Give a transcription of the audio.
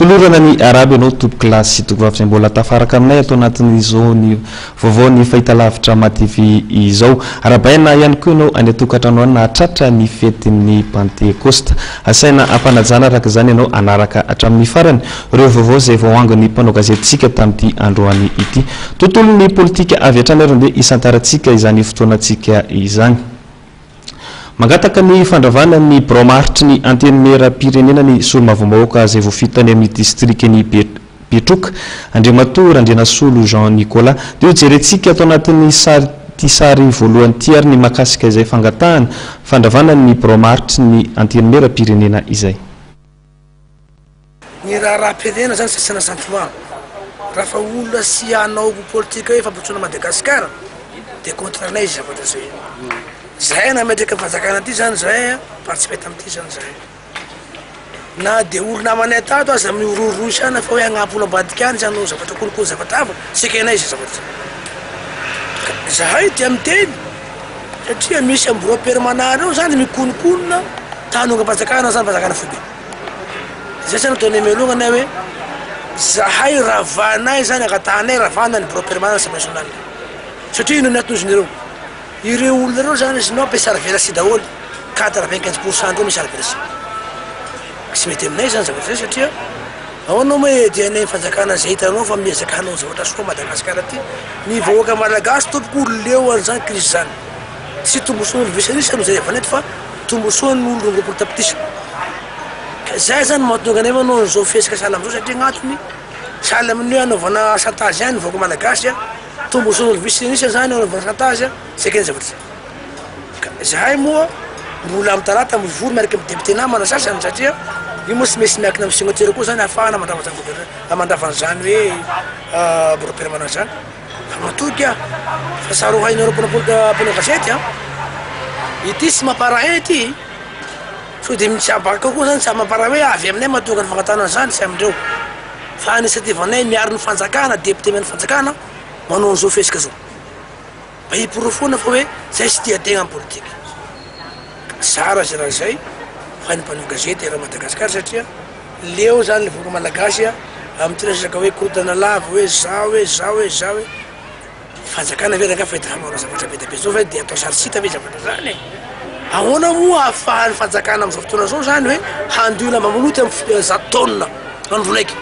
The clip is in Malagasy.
Tolorana ny arahaba ianao tompokolahy sy tompokovavy izay mbola tafaraka aminay ato anatin'izao ny vaovao ny fahitalavitra MATV izao. Arahabaina ihany koa ianao any an-tokantrano any nahatratra ny fetin'ny Pantekosta. Asaina ampanajana araka izany ianao hanaraka hatramin'ny farany ireo vaovao izay voaangon'ny mpanao gazetintsika tamin'ity androany ity. Tontolon'ny politika avy hatrany ary ndeha hisantarantsika izany fotoanantsika izany. Mangataka ny fandravana ny birao maharitry ny Antenimierampirenena ny solombavambahoaka izay voafidy tany amin'ny distrikan'i Betroka, Andriamatoa Randrianasolo Jean Nicolas. Dia hojerentsika ato anatin'ny sary ity sary voalohany ity ary ny mahakasika izay fangatahana fandravana ny birao maharitry ny Antenimierampirenena izay. Ny raharaham-pirenena zany tsy asiana sentiment. Raha fa olona sy hanao politika hoe fampandrosoana Madagasikara dia contre anay izy zavatra zay. Zahay nametraka ny fanjakana ty zany zahay participer tamin'ity zany zahay. Na dia olo namanay tato aza mihorohorohy saina fa hoe hagnampy olo ambadika any izy hanao zavatra kolikoly zavatra hafa, tsy ekenay izay zavatra zay. Ka zahay dia miteny satria misy amboa permanent reo zany mikononkonona ta hanongam-panjakana zany fanjakana foibe. Zay zany ataonay mialoha anay hoe zahay ravanay zany angatahanay ravana ny bureau permanent assemblée nationale satria inona ny anton'izy ireo ireo olona ireo zany izy no ampiasara-velatsihy daholo 95 pour cent ndreo misara-velatsihy tsy mety aminay zany zavatra zay satria ahoana moa hiadianay fanjakana zay hitanao fa miezaka hanao zavatra soa Madagasikara ty ny vahoaka malagasy tompoko leo an'izany crise zany tsy tombontsoan'olo vitsy an'isa no jerevana eto fa tombontsoan'ny olo 22 tapitrisa. Ka zay zany mahatonga anay manao an'izao fihetsika sahala amin'izao satria gn'antony sahala amin'ny hoe anaovana chantage ihany ny vahoaka malagasy a, tombontsoan'olo vitsy an'isa zany anaovana chantage a, zay kay ny zavatra zay. Ka zahay moa mbola amin'ny talata mivory miaraka amin'ny député namana sasany satria io moa tsy maintsy miankina amin'ny signature koa zany ahafahana mandrava zany gouvernement mandrava an'izany hoe bureau permanent zany. Fa matoky aho fa tsarohainareo mpanao gazety an! Ity tsy mamparahin ity, sao dia mitsabaka koa zany tsy mamparahin hoe avy aminay mahatonga ny fangatahana an'izany tsy amindreo. Fa initiative-nay miaro ny fanjakana, député miaro ny fanjakana manao an'izao fihetsika zao. Mba hiporofoana fa hoe zay tsy tia tegna amin'ny politika. Zara zay raha zay fa ny mpanao gazety eran'i Madagasikara satria Leo zany le vahoaka malagasy a, amin'ity resaka hoe korontana lava hoe zao hoe zao hoe zao hoe, fanjakana ve rangah fa efa manao zavatra be dia be zao ve de atao sary tsy hita ve zavatra zany e? Ahoana moa ahafahan'ny fanjakana amin'izao fotoana zao zany hoe handio lamba maloto amin'ny 100 taonina andro raiky?